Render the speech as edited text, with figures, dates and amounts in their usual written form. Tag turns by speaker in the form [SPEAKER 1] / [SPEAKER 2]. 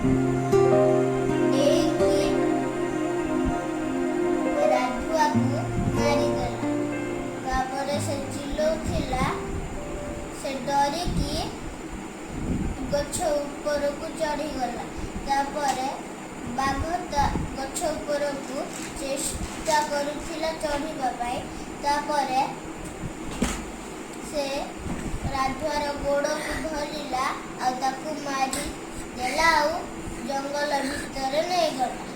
[SPEAKER 1] ଡେଇଁକି ରାଧୁଆକୁ ମାରିଦେଲା। ତାପରେ ସେ ଚିଲଉଥିଲା। ସେ ଡରିକି ଗଛ ଉପରକୁ ଚଢ଼ିଗଲା। ତାପରେ ବାଘ ତା ଗଛ ଉପରକୁ ଚେଷ୍ଟା କରୁଥିଲା ଚଢ଼ିବା ପାଇଁ। ତାପରେ ସେ ରାଧୁଆର ଗୋଡ଼କୁ ଧରିଲା ଆଉ ତାକୁ ମାରି ଦେଲା ଆଉ ଜଙ୍ଗଲ ଭିତରେ ନେଇଗଲା।